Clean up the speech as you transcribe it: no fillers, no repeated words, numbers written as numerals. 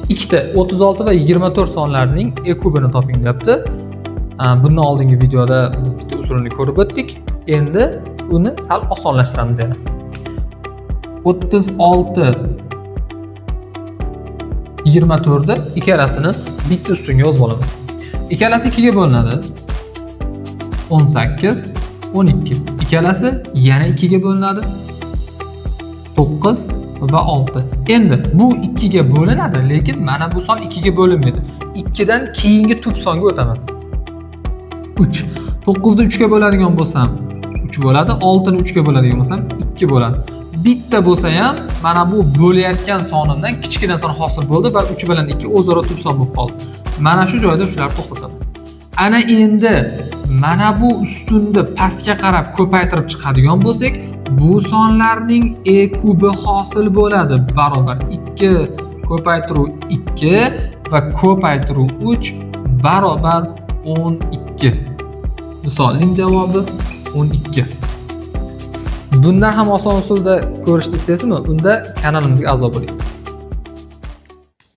Ikkita 36 va 24 sonlarining e kubini toping deyapti. Bundan oldingi videoda biz bitta usulini ko'rib o'tdik. Endi uni sal osonlashtiramiz yana. 36 24 ni ikkalasini bitta ustunga yozib olaman. Ikkalasi 2 ga bo'linadi. 18 12. Ikkalasi yana 2 ga bo'linadi. 9 va 6. Endi bu 2 ga bo'linadi, lekin mana bu son 2 ga bo'linmaydi. 2 dan keyingi tub songa o'taman. 3. 9 ni 3 ga bo'ladigan bo'lsam 3 bo'ladi, 6 ni 3 ga bo'ladigan bo'lsam 2 bo'ladi. Bitta bo'lsa ham mana bu bo'layotgan sonimdan kichkina son hosil bo'ldi va 3 bilan 2 o'zaro tub son bo'lib qoldi. Mana shu joyda shularni to'xtataman. Ana endi mana bu ustunni pastga qarab ko'paytirib chiqadigan bo'lsak, bu sonlarning e kubi hosil bo'ladi. Barobar 2 ko'paytiruv 2 va ko'paytiruv 3 barobar 12. Misolning javobi 12. Bundan ham oson usulda ko'rishni istaysizmi? Unda kanalimizga a'zo bo'ling.